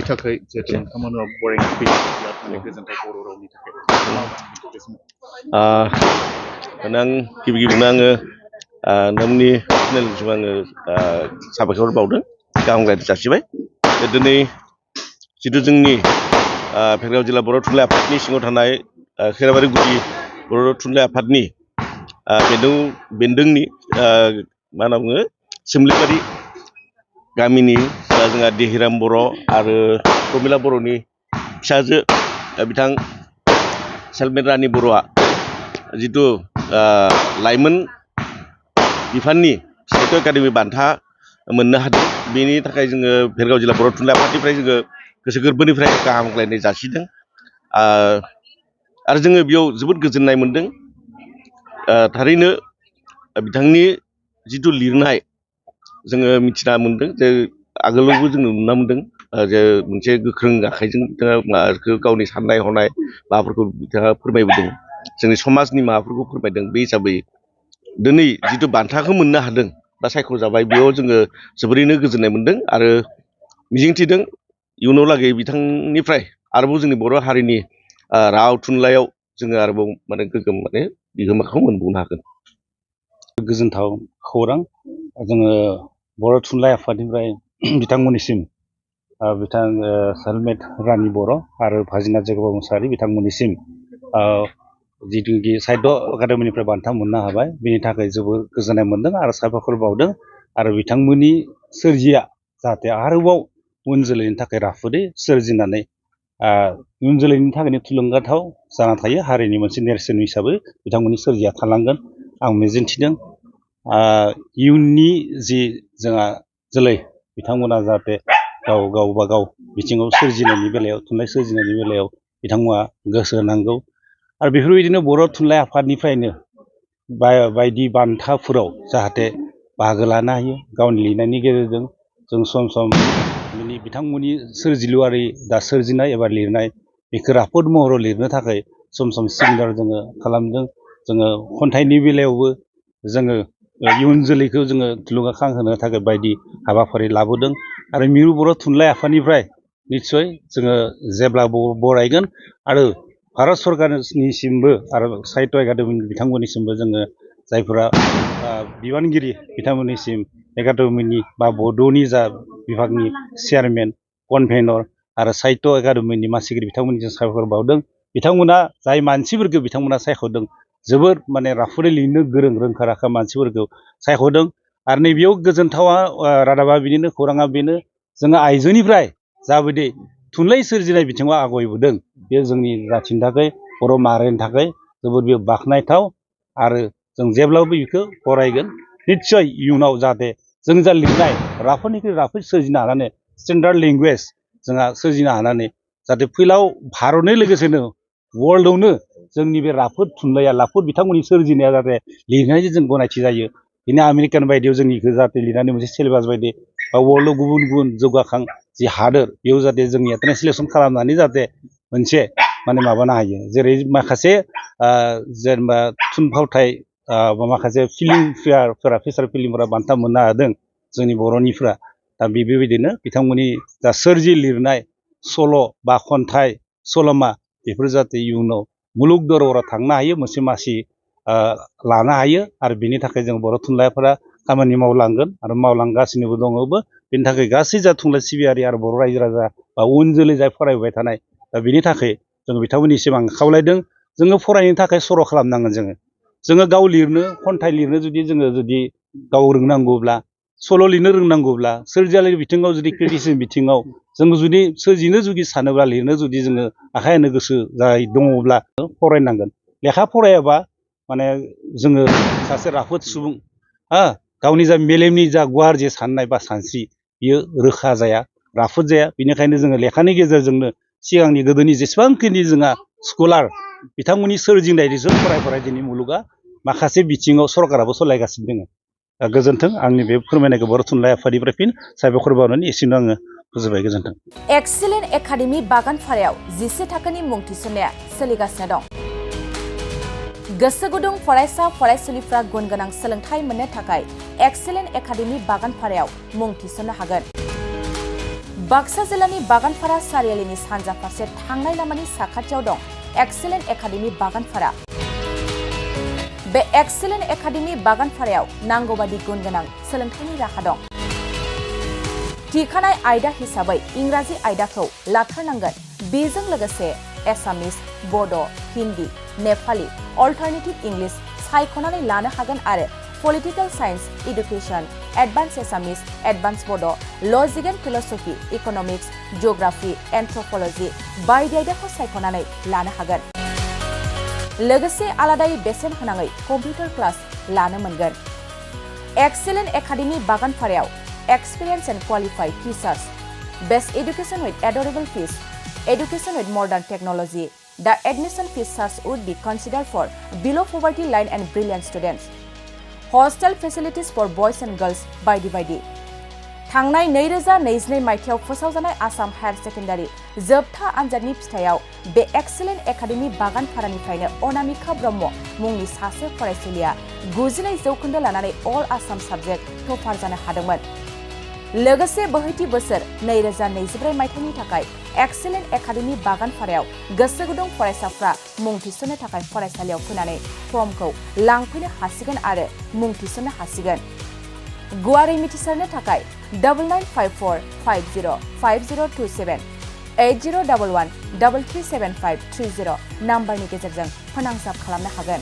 थाखाय जेरै नोंथांमोना बरिं फैयो माने गोजोनथाव बर' रावनि थाखाय आं गिबियावनो आङो नोंनि चेनेलसिम आङो साबायखर बावदों गाहाम हामलायनाय जासिबाय दिनै जिथु जोंनि भेरगाव जिल्ला बर' थुनलाइ आफादनि सिङाव थानाय खैराबारि गुदि बर' थुनलाइ आफादनि बेन्दोंनि मा होनना बुङो सोमलिबारि गामिनि जोंहा देहिराम बर' आरो प्रमिला बर'नि फिसाजो बिथां सेलमेट रानि बर'आ जिथु लाइमोन बिफाननि साहित्य एकाडेमि बान्था मोननो हादों बेनि थाखाय जोङो भेरगाव जिल्ला बर' थुनलाइ आफादनिफ्राय जोङो गोसो गोरबोनिफ्राय गाहाम हामलायनाय जासिदों आरो जोङो बेयाव जोबोद गोजोननाय मोनदों थारैनो बिथांनि जिथु लिरनाय जोङो मिथिना मोनदों जे आगोलावबो जोङो नुना मोनदों जे मोनसे गोख्रों आखाइजों बिथाङा माबाखौ गावनि साननाय हनाय माबाफोरखौ बिथाङा फोरमायबोदों जोंनि समाजनि माबाफोरखौ फोरमायदों बे हिसाबै दिनै जिथु बान्थाखौ मोननो हादों बा सायख'जाबाय बेयाव जोङो जोबोरैनो गोजोननाय मोनदों आरो मिजिंथिदों इयुनाव लागै बिथांनिफ्राय आरोबाव जोंनि बर' हारिनि राव थुनलाइयाव जोङो आरोबाव माने गोग्गोम माने बिहोमाखौ मोनबावनो हागोन। गोजोनथाव खौरां जोङो बर' थुनलाइ आफादनिफ्राय बिथांमोननिसिम बिथां सेलमेट रानि बर' आरो भाजिना जग'बा मुसाहारि बिथांमोननिसिम जिथुनाखि साहित्य एकाडेमिनिफ्राय बान्था मोननो हाबाय बेनि थाखाय जोबोर गोजोननाय मोनदों आरो साबायखर बावदों आरो बिथांमोननि सोरजिया जाहाथे आरोबाव उन जोलैनि थाखाय राफोदै सोरजिनानै इयुन जोलैनि थाखायनो थुलुंगाथाव जाना थायो हारिनि मोनसे नेरसोन हिसाबै बिथांमोननि सोरजिया थालांगोन आं मिजिंथिदों इयुननि जि जोंहा जोलै बिथांमोना जाहाथे गाव बिथिङाव सोरजिनायनि बेलायाव थुनलाइ सोरजिनायनि बेलायाव बिथांमोना गोसो होनांगौ आरो बेफोरबायदिनो बर' थुनलाइ आफादनिफ्रायनो बायदि बान्थाफोराव जाहाथे बाहागो लानो हायो गावनि लिरनायनि गेजेरजों जों सम सम बिथांमोननि सोरजिलुआरि दा सोरजिनाय एबा लिरनाय बेखौ राफोद महराव लिरनो थाखाय सम सम सेमिनार जोङो खालामदों जोङो खन्थाइनि बेलायावबो जोङो इयुन जोलैखौ जोङो थुलुंगाखांहोनो थाखाय बायदि हाबाफारि लाबोदों आरो मिरु बर' थुनलाइ आफादनिफ्राय निस्सय जोङो जेब्लाबो बरायगोन आरो भारत सरकारनिसिमबो आरो साहित्य एकाडेमि बिथांमोननिसिमबो जोङो जायफोरा बिबानगिरि बिथांमोननिसिम एकाडेमिनि बा बड'नि जा बिभागनि चेयारमेन कनभेनर आरो साहित्य एकाडेमिनि मासिगिरि बिथांमोननिसिम साबायखर बावदों बिथांमोना जाय मानसिफोरखौ बिथांमोना सायख'दों जोबोर माने राफोदै लिरनो गोरों रोंखा राखा मानसिफोरखौ सायख'दों आरो नैबेयाव गोजोनथावा रादाबा बिदिनो खौराङा बेनो जोङो आइजोनिफ्राय जाबायदि थुनलाइ सोरजिनाय बिथिङाव आवगायबोदों बे जोंनि जाथिनि थाखाय बर' माहारिनि थाखाय जोबोर बेयो बाख्नायथाव आरो जों जेब्लाबो बेखौ फरायगोन निस्सय इयुनाव जाहाथे जों जा लिरनाय राफोदनिख्रुइ राफोद सोरजिनो हानानै स्टेन्डार्ड लेंगुवेज जोंहा सोरजिनो हानानै जाहाथे फैलाव भारतनि लोगोसेनो वर्ल्डआवनो जोंनि बे राफोद थुनलाइया राफोद बिथांमोननि सोरजिनाया जाहाथे लिरनायजों जों गनायथि जायो दिनै आमेरिकान बायदियाव जोंनिखौ जाहाथे लिरनानै मोनसे सिलेबास बायदि बा वर्ल्डआव गुबुन गुबुन जौगाखां जि हादोर बेयाव जाहाथे जोंनिया ट्रेन्सलेसन खालामनानै जाहाथे मोनसे माने माबानो हायो जेरै माखासे जेनेबा थुनफावथाय बा माखासे फिल्मफेयारफोरा फिसार फिल्मफोरा बान्था मोननो हादों जोंनि बर'निफ्रा दा बेबायदिनो बिथांमोननि जा सोरजि लिरनाय सल' बा खन्थाइ सल'मा बेफोर जाहाथे इयुनाव मुलुग दरबाराव थांनो हायो मोनसे मासि लानो हायो आरो बेनि थाखाय जों बर' थुनलाइफोरा खामानि मावलांगोन आरो मावलांगासिनोबो दङबो बेनि थाखाय गासै जा थुनलाइ सिबियारि आरो बर' रायजो राजा बा उन जोलै जाय फरायबाय थानाय दा बेनि थाखाय जों बिथांमोननिसिम आं खावलायदों जोङो फरायनो थाखाय सर' खालामनांगोन जोङो गाव लिरनो खन्थाइ लिरनो जुदि गाव रोंनांगौब्ला सल' लिरनो रोंनांगौब्ला सोरजियारि बिथिङाव जुदि क्रिटिसिजम बिथिङाव जों जुदि सोरजिनो जुदि सानोब्ला लिरनो जुदि जोङो आखाइ होनो गोसो जाय दङब्ला फरायनांगोन लेखा फरायाबा माने जोङो सासे राफोद सुबुं गावनि जा मेलेमनि जा गुवार जे साननाय बा सानस्रि बियो रोखा जाया राफोद जाया बेनिखायनो जोङो लेखानि गेजेरजोंनो सिगांनि गोदोनि जेसेबांखिनि जोंहा स्कलार बिथांमोननि सोरजिनायजों फराय दिनै मुलुगा माखासे बिथिङाव सरकाराबो सालायगासिनो दङ गोजोन्थों आंनि बे फोरमायनायखौ बर' थुनलाइ आफादनिफ्राय फिन साबायखर बावनानै एसेनो आङो फोजोबबाय गोजोन्थों। एक्सेलेन्ट एकाडेमि बागानपारायाव 11 थाखोनि मुं थिसननाया सोलिगासिनो दं। गोसो गुदुं फरायसा फरायसुलिफ्रा गुन गोनां सोलोंथाइ मोननो थाखाय एक्सेलेन्ट एकाडेमि बागानपारायाव मुं थिसननो हागोन। बाक्सा जिल्लानि बागानपारा सारियालिनि सानजा फारसे थांनाय लामानि साखाथियाव दं एक्सेलेन्ट एकाडेमि बागानपारा। बे एक्सेलेन्ट एकाडेमि बागानपारायाव नांगौबादि गुन गोनां सोलोंथाइनि राहा दं। थिखानाय आयदा हिसाबै इंराजि आयदाखौ लाथारनांगोन। बेजों लोगोसे एसामिस, बड', हिन्दी, नेपाली, अल्टारनेटिभ इंलिश सायख'नानै लानो हागोन आरो पलिटिकल साइन्स, एडुकेशन, एडभान्स एसामिस, एडभान्स बड', लजिक एन्ड फिलसफी, इकनमिक्स, जिअग्राफी, एन्थ्रपलजि बायदि आयदाखौ सायख'नानै लानो हागोन। लोगोसे आलादायै बेसेन होनाङै कम्पिउटार क्लास लानो मोनगोन। एक्सेलेन्ट एकाडेमि बागानपारायाव experience and qualified teachers, best education with adorable fees, education with modern technology. The admission fees charge would be considered for below poverty line and brilliant students. Hostel facilities for boys and girls बायदि। थांनाय 2022 मायथाइयाव फोसावजानाय Assam higher secondary जोबथा आनजादनि फिथायाव बे excellent academy बागानपारानिफ्रायनो Anamika Brahma मुंनि सासे फरायसुलिया 92% लानानै अल आसाम साबजेक्ट टपार जानो हादोंमोन। लोगोसे बोहैथि बोसोर 2024 मायथाइनि थाखाय एक्सेलेन्ट एकाडेमि बागानपारायाव गोसो गुदुं फरायसाफ्रा मुं थिसननो थाखाय फरायसालियाव फैनानै फर्मखौ लांफैनो हासिगोन आरो मुं थिसननो हासिगोन। गुवारै मिथिसारनो थाखाय 9954505027 8011337530 नाम्बारनि गेजेरजों फोनांजाब खालामनो हागोन।